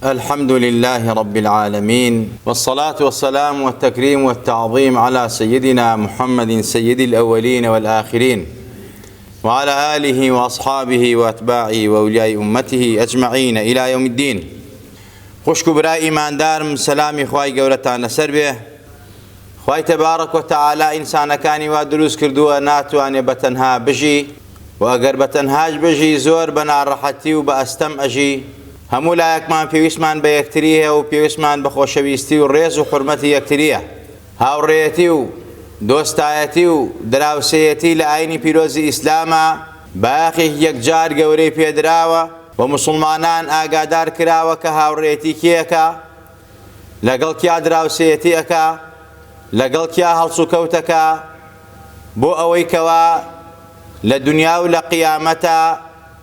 الحمد لله رب العالمين والصلاة والسلام والتكريم والتعظيم على سيدنا محمد سيد الأولين والآخرين وعلى آله وأصحابه وأتباعه وأولياء أمته أجمعين إلى يوم الدين. خوشک و برای ئیماندارم سەلامی خوای گەورەتان لەسەر بێ. خوای تبارک و تعالی ئینسانەکانی وا دروست کردووە ناتوانێ بە تەنها بژی و ئەگەر بە تەنهاش بژی زۆر بە ناڕەحەتی و بە ئەستەم ئەژی. هەموو لایەکمان پێویستمان بە یەکتری هەیە و پێویستمان بە خۆشەویستی و ڕێز و حورمەتی یەکترییە. هاوڕێیەتی و دۆستایەتی و دراوسێیەتی لە ئاینی پیرۆزی ئیسلاما بایەخێکی یەکجار گەورەی پێدراوە و موسڵمانان ئاگادار کراوە کە هاوڕێیەتی کێ ئەکا، لەگەڵ کیا دراوسێیەتی ئەکا، لەگەڵ کیا هەڵسوکەوت ئەکا، بۆ ئەوەی کەوا لە دونیا و لە قیامەتا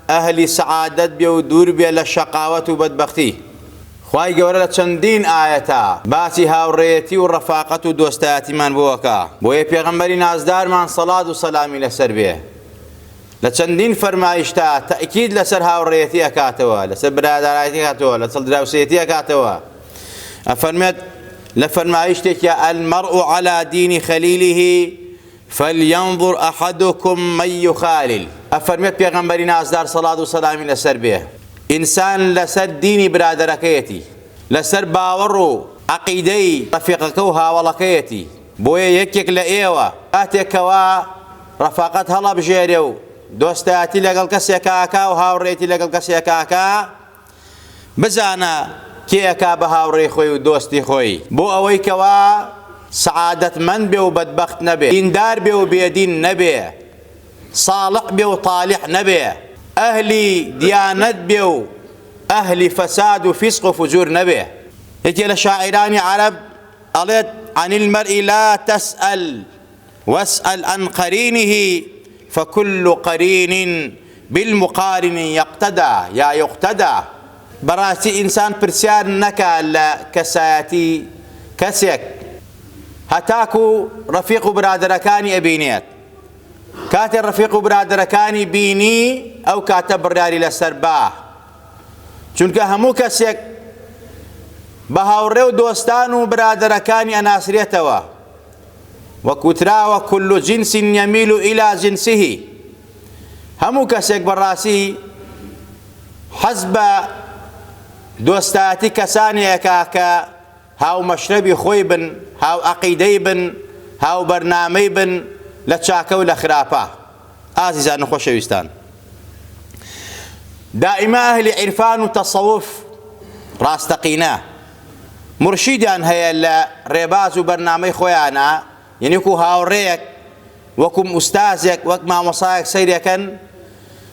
ئەهلی سەعادەت بێ و دوور بێ لە شەقاوەت و بەدبەختی. خوای گەورە لە چەندین ئایەتا باسی هاوڕێیەتی و ڕەفاقەت و دۆستایەتیمان بۆ ئەکا، بۆیە پێغەمبەری نازدارمان سەڵات و سەلامی لەسەر بێ لە چەندین فەرمایشتا تەئکید لەسەر هاوڕێیەتی ئەکاتەوە، لەسەر برادارایەتی ئەکاتەوە، لەسەر دراوسێیەتی ئەکاتەوە. ئەفەرمێت لە فەرمایشتێکیا المرء علی دین خلیله فلینظر احدکم من یخالل، ئەفەرمێت پێغەمبەری نازدار سەڵات و سەلامی لەسەر بێ ئینسان لەسەر دینی برادەرەکەیەتی، لەسەر باوەڕ و عەقیدەی ڕەفیقەکە و هاوەڵەکەیەتی، بۆیە یەکێک لە ئێوە کاتێک کەوا ڕەفاقەت هەڵئەبژێرێ و دۆستایەتی لەگەڵ کەسێکا ئەکا و هاوڕێیەتی لەگەڵ کەسێکا ئەکا، بزانە کێ ئەکا بە هاوڕێی خۆی و دۆستی خۆی، بۆ ئەوەی کەوا سەعادەتمەند بێ و بەدبەخت نەبێ، دیندار بێ و بێدین نەبێ، ساڵح بێ و تالیح نەبێ، ئەهلی دیانەت بێ و ئەهلی فەساد و فیسق و فجور نەبێ. یەکێ لە شاعیرانی عەرەب ئەڵێت، عن المرء لا تسأل واسأل عن قرینه فکل قرین بالمقارن یقتدی یا یقتدی، بەڕاستی ئینسان پرسیار نەکا لە کەسایەتی کەسێک هەتاکو ڕەفیق و برادەرەکانی ئەبینێت، کاتێ ڕەفیق و برادەرەکانی بینی ئەو کاتە بڕیاری لەسەر با، چونکە هەموو کەسێک بە هاوڕێ و دۆستان و برادەرەکانی ئەناسرێتەوە. وەک وتراوە کل جنس یمیل الی جنسه، هەموو کەسێک بەڕاستی حەز بە دۆستایەتی کەسانێ ئەکا کە هاومەشرەبی خۆی بن، هاوعەقیدەی بن، هاوبەرنامەی بن لە چاکە و لە خراپە. ئازیزان و خۆشەویستان دائیمە ئەهلی عیرفان و تەسەوف ڕاستەقینە مورشیدیان هەیە لە ڕێباز و بەرنامەی خۆیانا، یەنی وەکو هاوڕێیەک، وەکو ئوستازێک، وەک مامۆسایەک سەیرەکەن،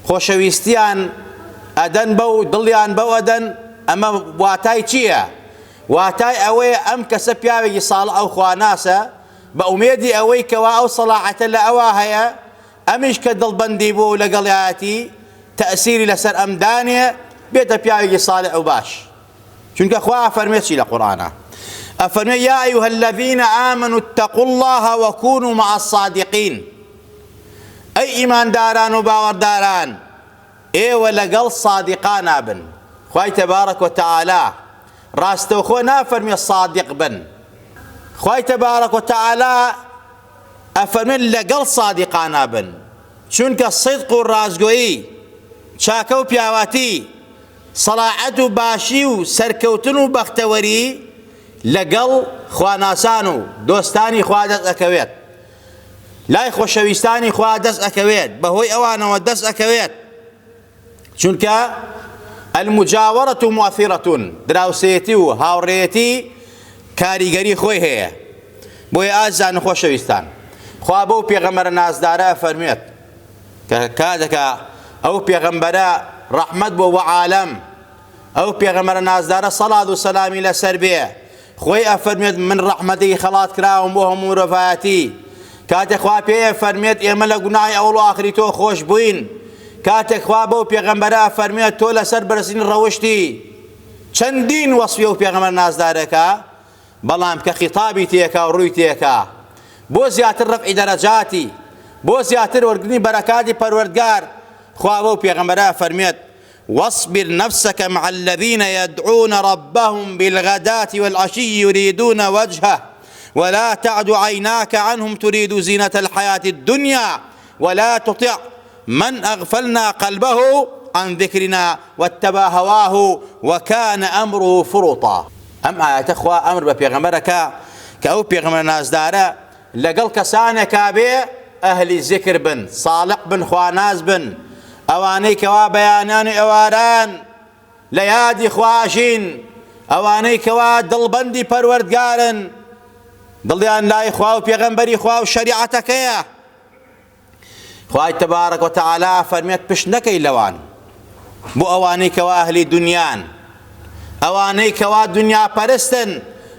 خۆشەویستیان ئەدەن بەو، دڵیان بەو ئەدەن، ئەمە واتای چییە؟ واتای ئەوەیە ئەم کەسە پیاوێکی ساڵح و خواناسە، بە ئومێدی ئەوەی کەوا ئەو سەڵاحەتە لە ئەوا هەیە، ئەمیش کە دڵبەندی بووە و لەگەڵیایەتی، تەئسیری لەسەر ئەم دانێ، بێتە پیاوێکی ساڵح و باش. چونکە خوا ئەفەرمێ چی لە قورئانا ئەفەرمێ یا ایها الذین آمنوا اتقوا الله وکونوا مع الصادقین، ئەی ئیمانداران و باوەڕداران ئێوە لەگەڵ صادقانا بن. خوای تبارک و تعالی ڕاستەوخۆ نافەرمێ صادق بن، خوای تبارک و تعالی ئەفەرمێ لەگەڵ صادقانا بن، چونکە صدق و ڕاستگۆیی، چاکە و پیاواتی، سەڵاحەت و باشی و سەرکەوتن و بەختەوەری لەگەڵ خواناسان و دۆستانی خوا دەست ئەکەوێت، لای خۆشەویستانی خوا دەست ئەکەوێت، بەهۆی ئەوانەوە دەست ئەکەوێت، چونکە المجاورە موثرە، دراوسێتی و هاوڕێیەتی کاریگەری خۆی هەیە. بۆیە ئازیزان و خۆشەویستان خوا بەو پێغەمبەرە نازدارە ئەفەرموێت کە کاتێکا ئەو پێغەمبەرە ڕەحمەت بۆ بۆ عالەم، ئەو پێغەمبەرە نازدارە سەڵات و سەلامی لەسەر بێ خۆی ئەفەرموێت من ڕەحمەتێکی خەڵات کراوم بۆ هەموو مرۆڤایەتی. کاتێک خوا پێی ئەفەرموێت ئێمە لە گوناهی ئەوەڵ و ئاخری تۆ خۆش بووین، کاتێک خوا بەو پێغەمبەرە ئەفەرموێت تۆ لەسەر بەرزترین ڕەوشتی، چەندین وەسفی ئەو پێغەمبەرە نازدارەکە، بەڵام کە خیتابی تێکا و ڕووی تێکا بۆ زیاتر ڕەفعی دەرەجاتی، بۆ زیاتر وەرگرتنی بەرەکاتی پەروەردگار، خوا بەو پێغەمبەرە ئەفەرموێت، واصبر نفسك مع الذين يدعون ربهم بالغداة والعشي يريدون وجهه ولا تعد عيناك عنهم تريد زينة الحياة الدنيا ولا تطع من أغفلنا قلبه عن ذكرنا واتبع هواه وكان أمره فرطا. ئەم ئایەتە خوا ئەمر بە پێغەمبەر ئەکا کە ئەو پێغەمبەرە نازدارە لەگەڵ کەسانێکا بێ ئەهلی زیکر بن، ساڵح بن، خواناس بن، ئەوانەی کەوا بەیانان و ئێواران لە یادی خوا ئەژین، ئەوانەی کەوا دڵبەندی پەروەردگارن، دڵیان لای خوا و پێغەمبەری خوا و شەریعەتەکەیە. خوای تبارک و تعالی ئەفەرمێت پشت نەکەی لەوان بۆ ئەوانەی کەوا ئەهلی دنیان، ئەوانەی کەوا دنیا پەرستن،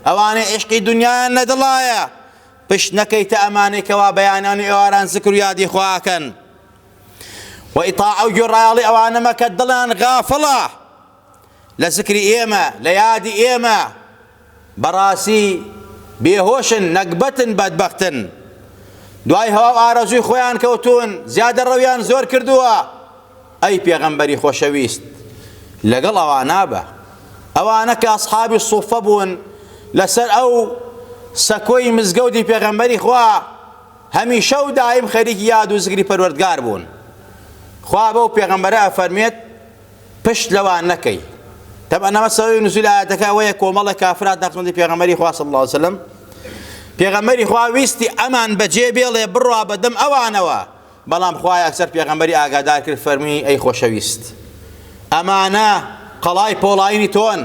ئەوانەی عیشقی دنیایان لە دڵایە، پشت نەکەیتە ئەمانەی کەوا بەیانان و ئێواران زکر و یادی خوا ئەکەن و ئیتاعە و گوێڕایەڵی ئەوانە مەکە دڵیان غافڵە لە زکری ئێمە، لە یادی ئێمە، بەڕاستی بێهۆشن، نەگبەتن، بەدبەختن. دوای هەوا و ئارەزووی خۆیان کەوتوون، زیادەڕەویان زۆر کردووە. ئەی پێغەمبەری خۆشەویست، لەگەڵ ئەوانە بە. ئەوانە کە ئەسحابی سوفە بوون، لەسەر ئەو سەکۆی مزگەوتی پێغەمبەری خوا، هەمیشە و دایم خەریکی یاد و زکری پەروەردگار بوون. خوا بەو پێغەمبەرە ئەفەرموێت، پشت لەوان نەکەی. تەبعەن ئەمە سەبەبی نزولی ئایەتەکە ئەوەیە کۆمەڵێک کافر هاتنە خزمەتی پێغەمبەری خوا صلی اللە علیه وسلم، پێغەمبەری خوا ویستی ئەمان بەجێ بێڵێ بڕوا بەدەم ئەوانەوە، بەڵام خوا یەکسەر پێغەمبەری ئاگادار کرد فەرمووی ئەی خۆشەویست ئەمانە قەڵای پۆڵاینی تۆن،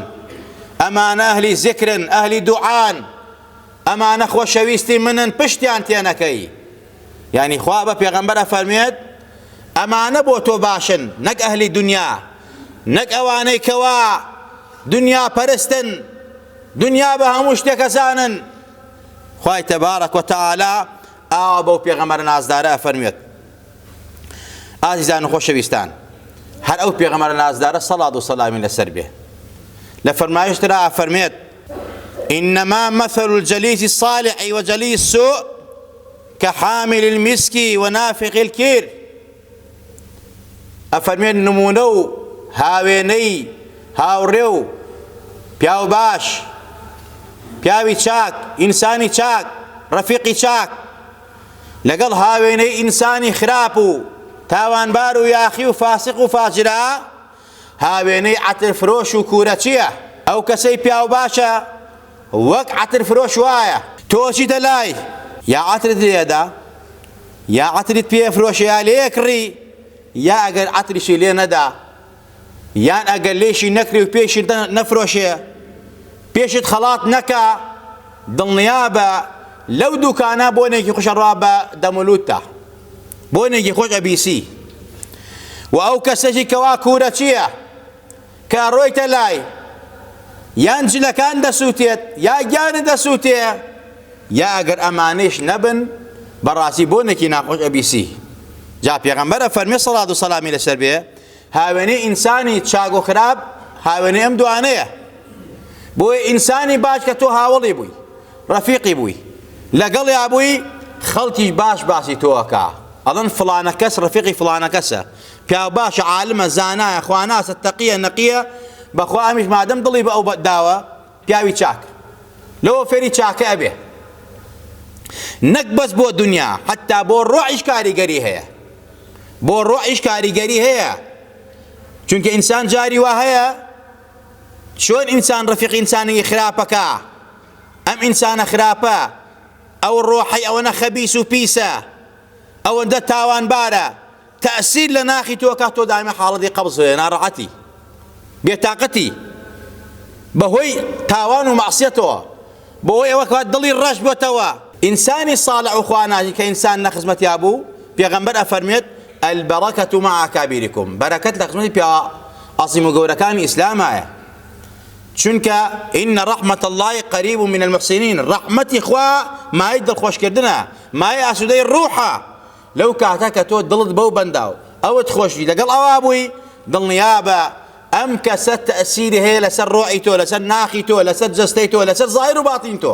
ئەمانە ئەهلی زیکرن، ئەهلی دوعان، ئەمانە خۆشەویستی منن پشتیان تێنەکەی. یانی خوا بە پێغەمبەر ئەفەرموێت ئەمانە بۆ تۆ باشن نەک ئەهلی دنیا، نەک ئەوانەی کەوا دنیا پەرستن، دنیا بە هەموو شتێک ئەزانن. خوای تەبارەک و تەعالا ئاوا بەو پێغەمبەرە نازدارە ئەفەرموێت. ئازیزان و خۆشەویستان، هەر ئەو پێغەمبەرە نازدارە سەڵات و سەلامی لەسەر بێ لە فەرمایشترا ئەفەرموێت إنما مثل الجليس الصالح وجليس السوء كحامل المسك ونافخ الكير. ئەفەرموێت نموونە و هاوێنەی هاوڕێ و پیاو باش، پیاوی چاک، ئینسانی چاک، ڕەفیقی چاک لەگەڵ هاوێنەی ئینسانی خراپ و تاوانبار و یاخی و فاسق و فاجرا هاوێنەی عەتر فرۆش و کورەچیە. ئەو کەسەی پیاو باشە وەک عەتر فرۆش وایە. تۆ ئەچیتە لای یا عەترت لێ ئەدا یا عەترت پێ ئەفرۆشێ یا لێ ئەکڕی یا ئەگەر عەتریشی لێ نەدا یان ئەگەر لێشی نەکری و پێشی نەفرۆشێ پێشت خەڵات نەکا دڵنیابە لەو دوکانە بۆنێکی خوش ئەڕوا بە دەمولوتتا بۆنێکی خۆش ئەبیسی و ئەو کەسەشی کەوا کورەچیە کە ئەڕۆیتە لای یان جلەکان دەسووتێت یا گیانت دەسووتێ یا ئەگەر ئەمانەیش نەبن بەڕاستی بۆنێکی ناخۆش ئەبیسی. جا پێغەمبەر ئەفەرمێ سەڵات و سەلامی لەسەر بێ هاوێنەی ئینسانی چاک و خراپ هاوێنەی ئەم دوانەیە. بۆیە ئینسانی باش کە تۆ هاوەڵی بووی ڕەفیقی بووی لەگەڵیا بووی خەڵکیش باش باسی تۆ ئەکا ئەڵێن فڵانە کەس ڕەفیقی فڵانە کەسە پیاو باشە عالمە زانایە خواناسە تەقیە نەقیە بەخوا ئەمیش مادەم دڵی بە ئەو داوە پیاوی چاک لەوە فێری چاکە ئەبێ نەک بەس بۆ دنیا حتا بۆ ڕۆحیش کاریگەری هەیە بۆ ڕۆحیش کاریگەری هەیە چونکە ئینسان جاری وا هەیە چۆن ئینسان ڕەفیق ئینسانی خراپەکە ئەم ئینسانە خراپە ئەو ڕۆحەی ئەوەنە خەبیس و پیسە ئەوەندە تاوانبارە تەئسیر لە ناخی تۆ کات تۆ دایمە حاڵەتی قەبز هەیە ناڕەحەتی بێتاقەتی بەهۆی تاوان و مەعسیەتەوە بەهۆی ئەوە کەوا دڵی ڕەش بۆتەوە. ئینسانی ساڵح و خواناسی کە ئینسان لە خزمەتیا بوو پێغەمبەر ئەفەرموێت البرکة مع اکابرکم بەرەکەت لە خزمەتی پیاوە عەزیم و گەورەکانی ئیسلامایە چونکە ان رحمة اللە قریب من المحسنین ڕەحمەتی خوا مایەی دڵخۆشکردنە مایەی ئاسوودەی ڕوحە لەو کاتە کە تۆ دڵت بەو بەندە و ئەوت خۆشی لەگەڵ ئەوا بووی دڵنیابە ئەم کەسە تەئسیری هەیە لەسەر ڕۆحی تۆ لەسەر ناخی تۆ لەسەر جەستەی تۆ لەسەر زاهیر و باتین تۆ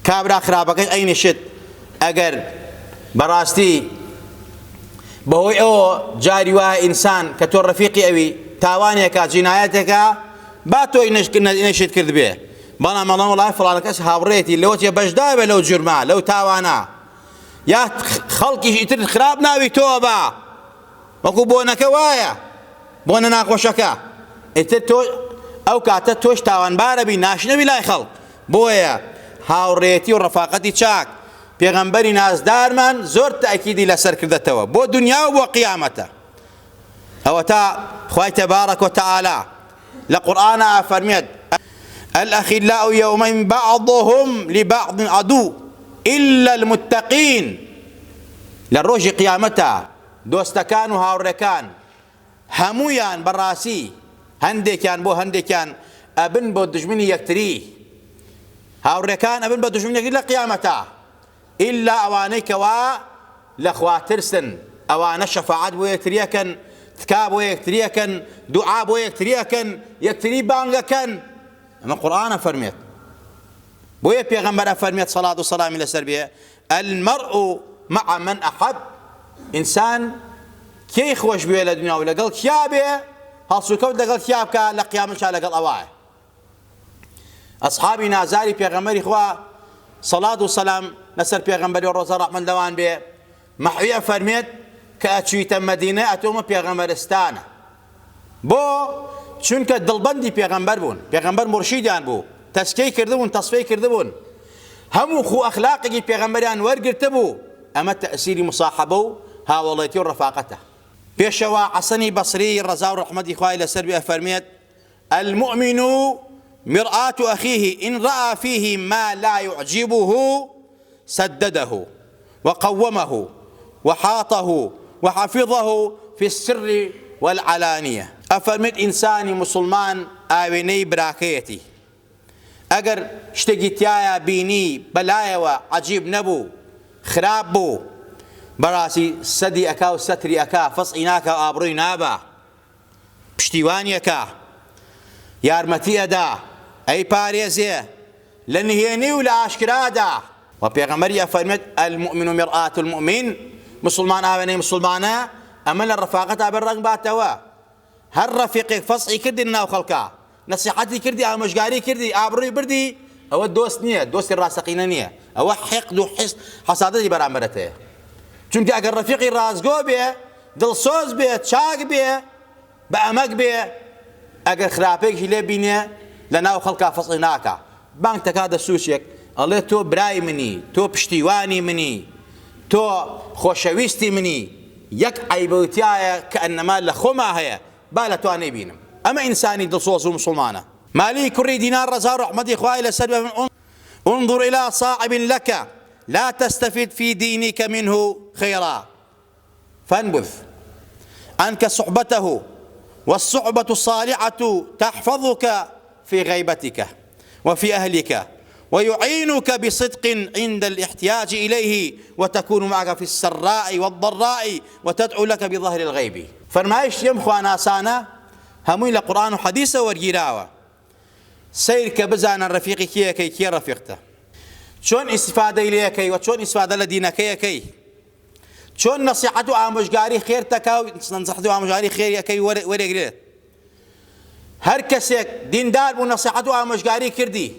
کابرا خراپەکەش ئەینی شت ئەگەر بەڕاستی بەهۆی ئەوە جاری وایە ئینسان کە تۆ ڕەفیقی ئەوی تاوانێکە جینایەتێکە با تۆی نەشت کردبێ بەڵام ئەڵێن وەڵای فڵانە کەس هاوڕێتی لەوە چێ بەشدار بێ لەو جورمە لەو تاوانە یا خەڵکیش ئیتر خراپ ناوی تۆ با وەکو بۆنەکە وایە بۆنە ناخۆشەکە ئیتر تۆ ئەو کاتە تۆش تاوانبارە بی ناشنەوی لای خەڵک بۆیە هاوڕێتی و ڕەفاقەتی چاک پێغەمبەری نازدارمان زۆر تەئکیدی لەسەر کردەتەوە بۆ دنیا و بۆ قیامەتە. ئەوەتا خوای تبارک و تعالی لە قورئانا ئەفەرمێت، الأخلاء يومئذ بعضهم لبعض عدو إلا المتقین، لە ڕۆژی قیامەتا دۆستەکان و هاوڕێکان هەموویان بەڕاستی هەندێکیان بۆ هەندێکیان ئەبن بۆ دوژمنی یەکتری، هاوڕێکان ئەبن بە دوژمنی یەکتری لە قیامەتا، ئیلا ئەوانەی کەوا لە خوا ترسن، ئەوانە شەفاعەت بۆ یەکتری ئەکەن، تکا بۆ یەکتری ئەکەن، دوعا بۆ یەکتری ئەکەن، یەکتری بانگ ئەکەن، ئەمە قورئان ئەفەرمێت. بۆیە پێغەمبەر ئەفەرمێت سەڵات و سەلامی لەسەر بێ، المرء مع من احب، ئینسان کێی خۆش بوێ لە دنیا و لەگەڵ کیا بێ هەڵسوکەوت لەگەڵ کیا بکا لە قیامەتشا لەگەڵ ئەوایە. ئەسحابی نازاری پێغەمبەری خوا سەڵات و سەلام لەسەر پێغەمبەری و ڕۆزە ڕەحمەت لەوان بێ مەحوی ئەفەرمێت کە ئەچویتە مەدینە ئەتۆمە پێغەمبەرستانە بۆ چونکە دڵبەندی پێغەمبەر بوون پێغەمبەر مورشیدیان بوو تەزکیەی کردبوون تەسفیەی کردبوون هەموو خوو ئەخلاقێکی پێغەمبەریان وەرگرتبوو ئەمە تەئسیری مصاحبە و هاوەڵێتی و ڕەفاقەتە پێشەوا حەسەنی بەسری ڕەزا و ڕەحمەتی خوای لەسەر بێ ئەفەرمێت المؤمن مرآة أخيه إن رأى فيه ما لا يعجبه سدده وقومه وحاطه وحفظه في السر والعلانیە. ئەفەرموێت ئینسانی موسڵمان ئاوێنەی براکەیەتی ئەگەر شتێکی تیایا بینی بەلایەوە عەجیب نەبوو خراپ بوو بەڕاستی سەدی ئەکا و سەتری ئەکا فەزعی ناکا و ئابڕووی نابا پشتیوانی ئەکا یارمەتی ئەدا ئەیپارێزێ لە نهێنی و لە ئاشکرادا. وە پێغەمبەری ئەفەرموێت، المومن مرآة المومن، موسڵمان ئاوێنەی موسڵمانە، ئەمە لە ڕەفاقەتا بێ ڕەنگ باتەوە، هەر ڕەفیقێک فەزعی کردی لەناو خەڵکا، نەسیحەتی کردی، ئامۆژگاری کردی، ئابڕووی بردی، ئەوە دۆست نییە، دۆستی ڕاستەقینە نییە، ئەوە حیقد و حەسادەتی بەرامبەرت هەیە. چونکە ئەگەر ڕەفیقی ڕاستگۆ بێ، دڵسۆز بێ، چاک بێ، بە ئەمەک بێ، ئەگەر خراپەیەکی لێ بینێ لە ناو خەڵکا فەزعی ناکا، بانگ تەکاتە سوچێک ئەڵێ تۆ برای منی، تۆ پشتیوانی منی، تۆ خۆشەویستی منی، یەک عەیبەو تیایە کە ئەنەما لە خۆما هەیە، با لە تۆا نەیبینم. ئەمە ئینسانی دڵسۆز و موسڵمانە. مالیک کوڕی دینار ڕەزا و ڕەحمەتی خوای لەسەر بێ انظر الی صاحب لک لا تستفد فی دینک منه خیرا فانبذ عنک صحبته والصحبة الصالحة تحفظك في غيبتك وفي أهلك ويعينك بصدق عند الاحتياج إليه وتكون معك في السراء والضراء وتدعو لك بظهر الغيب. فەرمایشتی ئەم خواناسانە هەمووی لە قورئان و حەدیسەوە وەرگیراوە. سەیرکە بزانە ڕەفیقی کێ ئەکەی کێ ڕەفیقتە چۆن ئیستفادەی لێ ئەکەی و چۆن ئیستفادە لە دینەکەی ئەکەی چۆن نەسیحەت و ئامۆژگاری خێر تەکا و نەسیحەت و ئامۆژگاری خێری ئەکەی وەرێگرێت هەر کەسێک دیندار بوو نەسیحەت و ئامۆژگاری کردی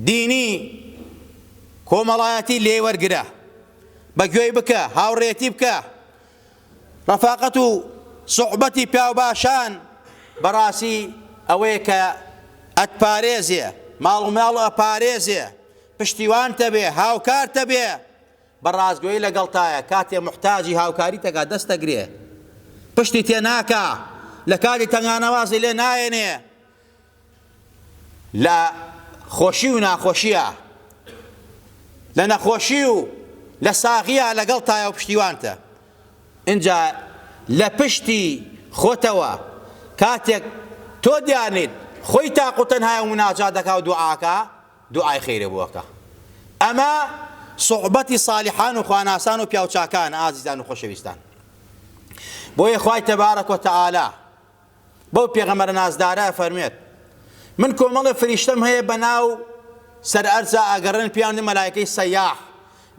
دینی کۆمەڵایەتی لێ وەرگرە بە گوێی بکە هاوڕێتی بکە ڕەفاقەت و سوحبەتی پیاوباشان بەڕاستی ئەوەیە کە ئەتپارێزێ، ماڵ و مناڵ ئەپارێزێ، پشتیوانتە بێ، هاوکارتە بێ، بە ڕاستگۆیی لەگەڵتایە، کاتێ موحتاجی هاوکاریتەکا دەستەگرێ، پشتی تێ ناکا، لە کاتی تەنگانە وازی لێ نایەنێ، لە خۆشی و ناخۆشییا، لە نەخۆشی و لە ساغییا لەگەڵتایە و پشتیوانتە. ئینجا لە پشتی خۆتەوە کاتێک تۆ دیار نیت، خۆی تاق و تەنهایە و موناجات دەکا و دوعا ئەکا، دوعای خێری بۆ ئەکا. ئەمە سوحبەتی ساڵیحان و خواناسان و پیاوچاکانە ئازیزان و خۆشەویستان. بۆیە خوای تەبارەک و تەعالا بەو پێغەمبەرە نازدارە ئەفەرموێت، من کۆمەڵێ فریشتەم هەیە بەناو سەر ئەرزا ئەگەڕێن پێیان دەڵێن مەلایکەی سەیاح،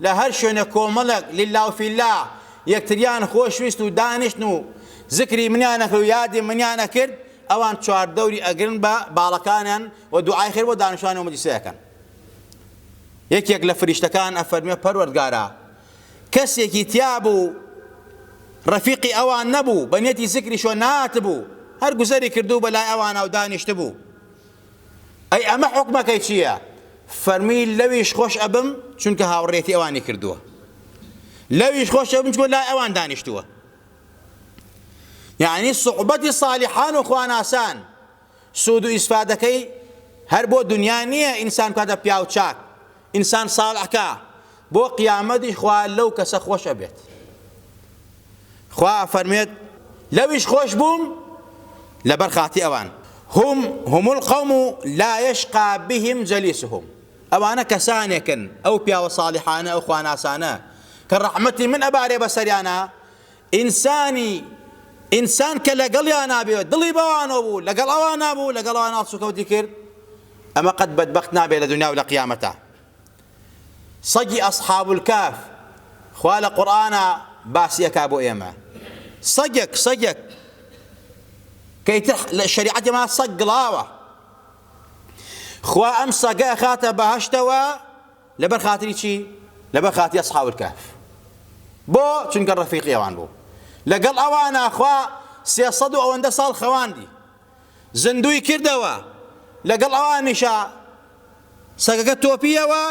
لە هەر شوێنێک کۆمەڵێک لله و فی الله یەکتریان خۆشویست و دانیشتن و زکری منیان ئەکرد و یادی منیان ئەکرد، ئەوان چواردەوری ئەگرن بە باڵەکانیان و دوعای خێر بۆ دانیشتوانی ئەو مەجلیسە ئەکەن. یەکێک لە فریشتەکان ئەفەرموێ پەروەردگارا کەسێکی تیابوو ڕەفیقی ئەوان نەبوو، بە نیەتی زکریشەوە نەهاتبوو، هەر گوزەری کردوو بە لای ئەوانە و دانیشتبوو. ئەی ئەمە حوکمەکەی چییە؟ فەرمووی لەویش خۆش ئەبم چونکە هاوڕێیەتی ئەوانی کردووە، لەویش خۆش ئەبم چونکە لای ئەوان دانیشتووە. یعنی سوحبەتی صالحان و خواناسان سوود و ئیسفادەکەی هەر بۆ دنیا نییە، ئینسان بکاتە پیاو چاک، ئینسان ساڵح کا، بۆ قیامەتیش خوا لەو کەسە خۆش ئەبێت. خوا ئەفەرموێت لەویش خۆش بووم لەبەر خاتری ئەوان، هم هم القوم لا یشقی بهم جلیسهم، ئەوانە کەسانێکن ئەو پیاوە ساڵحانە ئەو خواناسانە کە ڕەحمەتی من ئەبارێ بەسەریانا، ئینسانی ئینسان کە لەگەڵیانا بێ دڵی بەوانەوە بوو لەگەڵ ئەوانا بوو لەگەڵ ئەوان هەڵسوکەوتی کرد، ئەمە قەت بەدبەخت نابێ لە دونیا و لە قیامەتا. سەگی ئەسحاب الکهف خوا لە قورئانا باسی ئەکا بۆ ئێمە، سەگێک سەگێک کە ئیتر لە شەریعەتی ما سەگ گڵاوە، خوا ئەم سەگە ئەخاتە بەهەشتەوە لەبەر خاتری چی؟ لەبەر خاتری ئەسحاب الکهف. بۆ؟ چونکە ڕەفیقی ئەوان بوو. لەگەڵ ئەوانە خوا 300 و ئەوەندە ساڵ خەواندی. زیندووی کردەوە. لەگەڵ ئەوانیشا سەگەکە تۆپییەوە،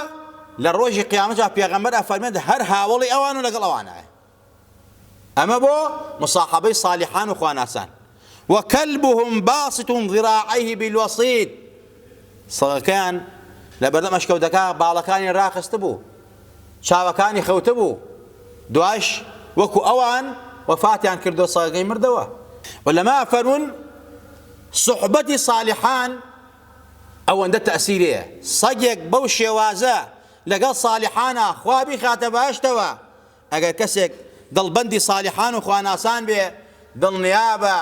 لە ڕۆژی قیامەتدا پێغەمبەر ئەفەرمێت هەر هاوەڵی ئەوان و لەگەڵ ئەوانایە. ئەمە بۆ مصاحبەی صالحان و خواناسان. وکلبهم باسط ذراعیه بالوصید، سەگەکەیان لەبەردەم ئەشکەوتەکە باڵەکانی ڕاخستبوو، چاوەکانی خەوتبوو، دوایش وەکو ئەوان وەفاتیان کردو سەگەکەی مردەوە. عولەما فەرموون صحبەتی صالحان ئەوەندە تەئسیرەیە، سەگێک بەو شێوازە لەگەڵ صالحانا خوا بیخاتە بەهەشتەوە، ئەگەر کەسێک دڵبەندی ساڵحان و خواناسان بێ دڵنیابە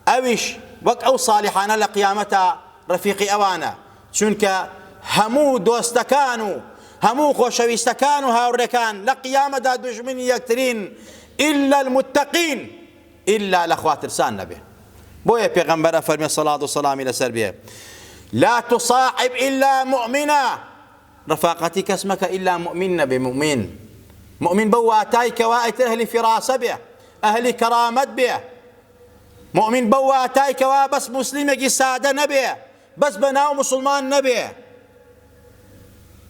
ئەویش وەک ئەو ساڵحانە لە قیامەتا ڕەفیقی ئەوانە، چونکە هەموو دۆستەکان و هەموو خۆشەویستەکان و هاوڕێکان لە قیامەتدا دوژمنی یەکترین الا المتقین، ئیلا لە خواترسان نەبێ. بۆیە پێغەمبەر ئەفەرمێ سەڵات و سەلامی لەسەر بێ لا تصاحب الا مؤمنا، ڕەفاقەتی کەس مەکە ئیلا موئمین نەبێ، موئمین موئمین بەو واتای کەوا ئیتر ئەهلی فیراسە بێ، ئەهلی کەرامەت بێ، موئمین بەو واتای کەوا بەس موسلیمێکی سادە نەبێ، بەس بە ناو موسڵمان نەبێ.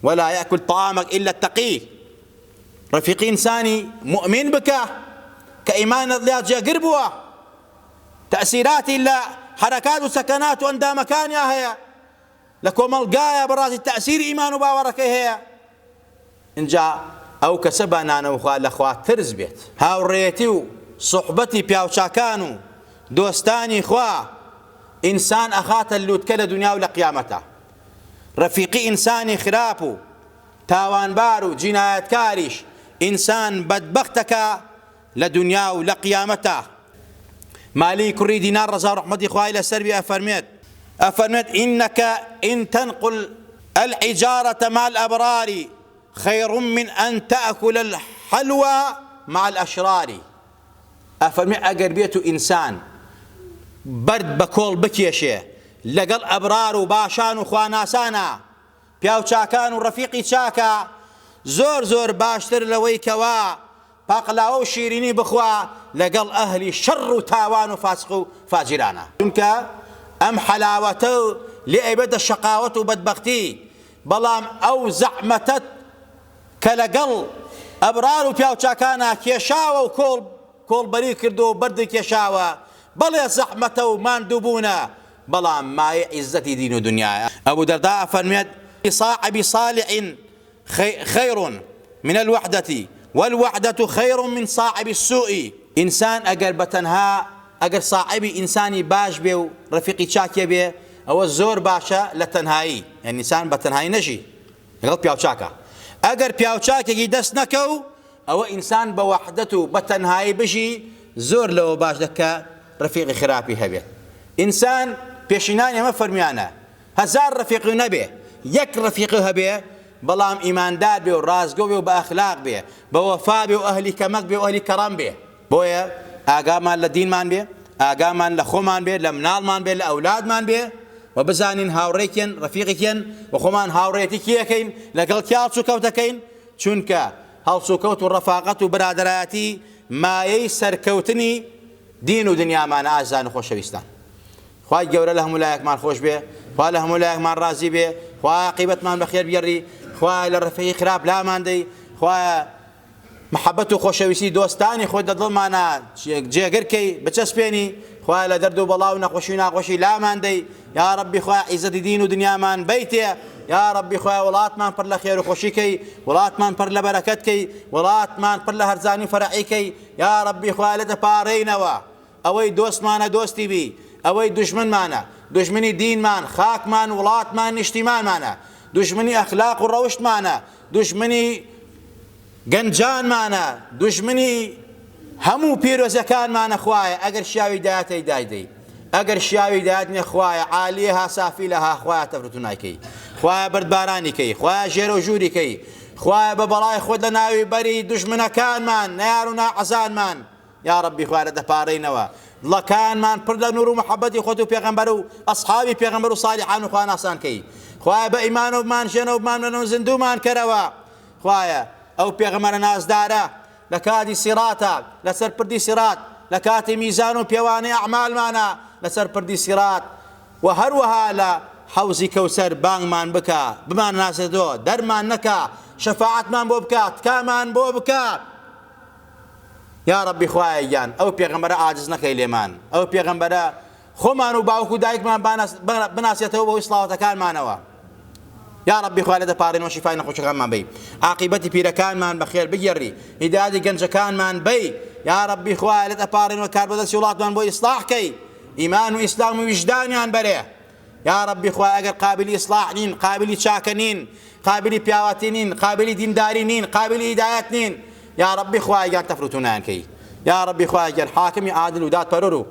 ولا یأکل طعامک الا التقی، ڕەفیقی ئینسانی موئمین بکە کە ئیمانت لیا جێگر بووە، تەئسیراتی لە حەرەکات و سەکەنات و ئەندامەکانیا هەیە، لە کۆمەڵگایا بەڕاستی تەئسیری ئیمان و باوەڕەکەی هەیە، ئینجا ئەو کەسە با نانەوخوا لە خوا ترس بێت. هاوڕێیەتی و سوحبەتی پیاوچاکان و دۆستانی خوا ئینسان ئەخاتە لوتکە لە دونیا و لە قیامەتا. ڕەفیقی ئینسانی خراپ و تاوانبار و جینایەتکاریش ئینسان بەدبەختەکا لە دونیا و لە قیامەتا. مالی کوڕی دینار ڕەزا و ڕەحمەتی خوای لەسەر بێ ئەفەرموێت، ئەفەرموێت، انک ان تنقل الحجارة مع الابرار خیر من ان تاکل الحلوی مع الاشرار، ئەفەرموێ ئەگەر بێت و ئینسان بەرد بە کۆڵ بکێشێ لەگەڵ ئەبرار و باشان و خواناسانا، پیاو چاکان و ڕەفیقی چاکە، زۆر زۆر باشتر لەوەی کەوا پاقلاوە و شیرینی بخوا لەگەڵ ئەهلی شەڕ و تاوان و فاسق و فاجیرانە. چونکە ئەم حەلاوەتە لێ ئەیبێتە شەقاوەت و بەدبەختی، بەڵام ئەو زەحمەتەت کە لەگەڵ ئەبرار و پیاوچاکانا کێشاوە و کۆڵ کۆڵبەری کردووە و بەردی کێشاوە، بەڵێ زەحمەتە و ماندووبوونە، بەڵام مایەی عیززەتی دین و دونیایە. ئەبو دەرداء ئەفەرموێت، صاحب صالح خیر من الوحدە والوحدە خیر من صاحب السوء، ئینسان ئەگەر بە تەنها ئەگەر ساحێبی ئینسانی باش بێ و ڕەفیقی چاکێ بێ ئەوە زۆر باشە لە تەنهایی، یانی ئینسان بە تەنهایی نەژی لەگەڵ پیاوچاکا، ئەگەر پیاوچاکێکی دەست نەکەو ئەوە ئینسان بە وەحدەت و بە تەنهایی بژی زۆر لەوە باشترە کە ڕەفیقی خراپی هەبێت. ئینسان پێشینانی ئێمە فەرموویانە هەزار ڕەفیقی نەبێ یەک ڕەفیقی هەبێ بەڵام ئیماندار بێ و ڕاستگۆ بێ و بە ئەخلاق بێ، بە وەفا بێ و ئەهلی کەمەک بێ و ئەهلی کەڕەم بێ. بۆیە ئاگامان لە دینمان بێ، ئاگامان لە خۆمان بێ، لە مناڵمان بێ، لە ئەولادمان بێ و بزانین هاوڕێی کێن، ڕەفیقی کێن و خۆمان هاوڕێیەتی کێ ئەکەین، لەگەڵ کێ هەڵسوکەوت ئەکەین، چونکە هەڵسوکەوت و ڕەفاقەت و برادەرایەتی مایەی سەرکەوتنی دین و دنیامانە ئازیزان و خۆشەویستان. خوای گەورە لە هەموو لایەکمان خۆش بێ، خوا لە هەموو لایەکمان ڕازی بێ، خوا عاقیبەتمان بەخێر بگێڕی، خوایە لە ڕەفیقی خراپ لامان دەی، خوایە محەبەت و خۆشەویستی دۆستانی خۆت لە دڵمانا جێگر کەی بچەسپێنی، خوایە لە دەرد و بەڵا و نەخۆشی و ناخۆشی لامان دەی، یا ڕەبی خوایە عیزەتی دین و دنیامان بەیتێ، یا ڕەبی خوایە وڵاتمان پڕ لە خێر و خۆشی کەی، وڵاتمان پڕ لە بەرەکەت کەی، وڵاتمان پڕ لە هەرزانی و فەرەحی کەی، یا ڕەبی خوایە لێت ئەپاڕێینەوە ئەوەی دۆستمانە دۆستی بی، ئەوەی دوژمنمانە دوژمنی دینمان، خاکمان، وڵاتمان، نیشتیمانمانە، دوژمنی ئەخلاق و ڕەوشتمانە، دوژمنی گەنجانمانە، دوژمنی هەموو پیرۆزەکانمانە خوایە ئەگەر شیاوی دایەتەی دایدەی ئەگەر شیاوی دایەت نیە خوایە عالیەها سافیلەها خوایە تەفرتونای کەی خوایە بەردبارانی کەی خوایە ژێرە و ژووری کەی خوایە بە بەڵای خۆت لە ناوی بەری دوژمنەکانمان نەیار و ناحەزانمان یاڕەبی خوایە لێت دەپاڕێینەوە دڵەکانمان پڕ لە نور و محەبەتی خۆت و پێغەمبەر و ئەسحابی پێغەمبەر و صالیحان و خواناسان کەی خوایە بە ئیمانەوە بمانژێنەوە بمانمرێنەوە زیندوومان کەرەوە خوایە ئەو پێغەمبەرە نازدارە لە کاتی سیڕاتە لەسەر پردی سیڕات لە کاتی میزان و پێوانەی ئەعمالمانە لەسەر پردی سیڕات و هەروەها لە حەوزی کەوسەر بانگمان بکە بمانناسێتەوە دەرمان نەکا شەفاعەتمان بۆ بکە تکامان بۆ بکە یاڕەبی خوایە گیان ئەو پێغەمبەرە عاجز نەکەی لێمان ئەو پێغەمبەرە خۆمان و باوک و دایکمان بناسێتەوە بەهۆی سڵاوەتەکانمانەوە یاڕەبی خوا لێ دەپاڕێنەوە شیفای نەخۆشەکانمان بەی عاقیبەتی پیرەکانمان بەخێر بگێڕی هیدایەتی گەنجەکانمان بەی یاڕەبی خوا لێت ئەپاڕێنەوە کاربەدەستی وڵاتمان بۆ ئیسلاح کەی ئیمان و ئیسلام و ویژدانیان بەرێ یاڕەبی خوایە ئەگەر قابلی ئیسڵاح نین قابلی چاکە نین قابلی پیاوەتی نین قابلی دینداری نین قابلی هیدایەت نین یاڕەبی خوایە گیان تەفروتونایان کەی یاڕەبی خوایە گیان حاکمی عادل و دادپەروەر و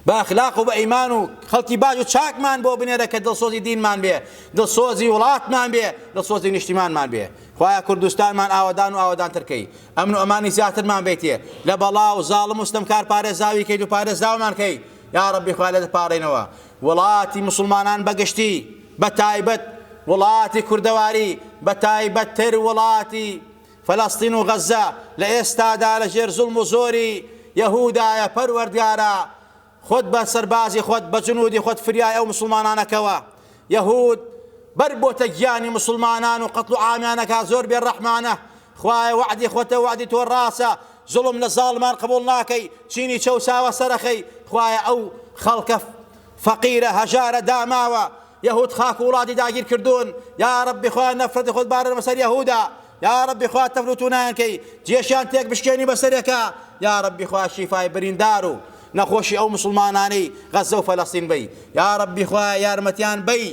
بە ئەخلاق و بە ئیمان و خەڵکی باش و چاکمان بۆ بنێرە کە دڵسۆزی دینمان بێ دڵسۆزی وڵاتمان بێ دڵسۆزی نیشتیمانمان بێ خوایە کوردستانمان ئاوەدان و ئاوەدانتر کەی ئەمن و ئەمانی زیاترمان بیتێ لە بەڵا و زاڵم و ستەمکار پارێزاوی کەیت و پارێزراومان کەی یاڕەبی خوایە لێت دەپاڕێینەوە وڵاتی موسڵمانان بەگشتی بەتایبەت وڵاتی کوردەواری بەتایبەتتر وڵاتی فەلەستین و غەزە لە ئێستادا لە ژێر زوڵم و زۆری یەهودایە پەروەردگارا خۆت بە سەربازی خۆت بە جنودی خۆت فریای ئەو موسڵمانانە کەوە یەهود بەر بۆتە گیانی موسڵمانان و قەتڵ و عامیانەکە زۆر بێ ڕەحمانە خوایە وەعدی خۆتە وەعدی تۆ ڕاستە زوڵم لە زاڵمان قبوڵ ناکەی چینی چەوساوە سەرەخەی خوایە ئەو خەڵکە فەقیرە هەژارە داماوە یەهود خاک و وڵاتی داگیر کردوون یا ربی خوایە نەفرەتی خۆت بارە بەسەر یەهودا یا ربی خوایە تەفر و تونایان کەی جێشیان تێک بشکێنی بەسەرێکا یا ربی خوایە شیفای بریندار و نەخۆشی ئەو مسوڵمانانەی غەزە و فەلەستین بەی یا ربی خوایە یارمەتیان بەی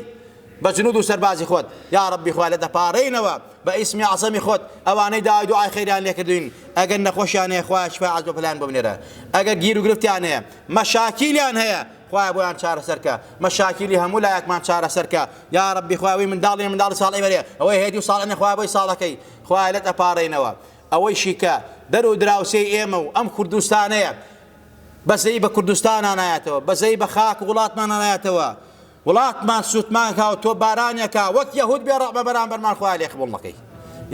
بە جنود و سەربازی خۆت یا ربی خوایە لێت دەپاڕێینەوە بە ئیسمی ئەعزەمی خۆت ئەوانەی داوای دوعای خێریان لێکردوین ئەگەر نەخۆشیان هەیە خوایە شفای عاجل بەپەلەیان بۆ بنێرە ئەگەر گیر و گرفتیان هەیە مەشاکیلیان هەیە خوایە بۆیان چارەسەر کە مەشاکیلی هەموو لایەکمان چارەسەر کە یا ربی خوایە ئەوەی منداڵی منداڵی ساڵی بەرێ ئەوەی هەیەتی و ساڵی خوایە بۆی ساڵەکەی خوایە لێت ئەپاڕێینەوە ئەوەیشی کە دەر و دراوسێی ئێمە و ئەم کوردستانەیە بەزەیی بە کوردستانا نایەتەوە بەزەیی بە خاک و وڵاتمانا نایەتەوە وڵاتمان سوتمان کا و تۆپبارانیە کا وەک یەهود بێ ڕەحمە بەرامبەرمان خوایە لێ قبوڵ نەکەی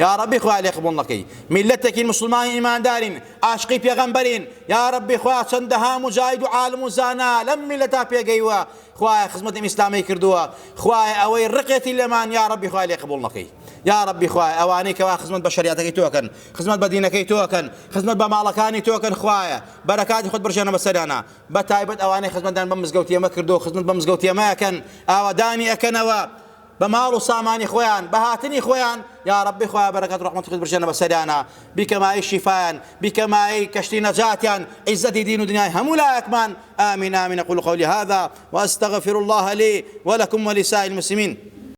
یا ڕەبی خوایە لێ قبوڵ نەکەی میللەتێکین موسڵمانی ئیماندارین عاشقی پێغەمبەرین یا ڕەبی خوایە چەندەها موجاهید و عالم و زانا لەم میللەتا پێگەیوە خوایە خزمەتی ئیسلامی کردووە خوایە ئەوەی ڕقێتی لێمان یا ڕەبی خوایە لێ قبوڵ نەکەی یا ڕەبی خوایە ئەوانەی کەوا خزمەت بە شەریعەتەکەی تۆ ئەکەن خزمەت بە دینەکەی تۆ ئەکەن خزمەت بە ماڵەکانی تۆ ئەکەن خوایە بەرەکاتی خۆت بڕژێنە بەسەریانا بە تایبەت ئەوانەی خزمەتیان بەم مزگەوتی ئێمە کردووە و خزمەت بەم مزگەوتی ئێمە ئەکەن ئاوەدانی ئەکەنەوە بە ماڵ و سامانی خۆیان بە هاتنی خۆیان یا ڕەبی خوایە بەرەکەت و ڕەحمەتی خۆت بڕژێنە بەسەریانا بیکە مایەی شیفایان بیکە مایەی کەشتی نەجاتیان عیزەتی دین و دنیای هەموو لایەکمان آمین آمین أقول قولي هذا وأستغفر الله لي ولكم ولسائر المسلمين.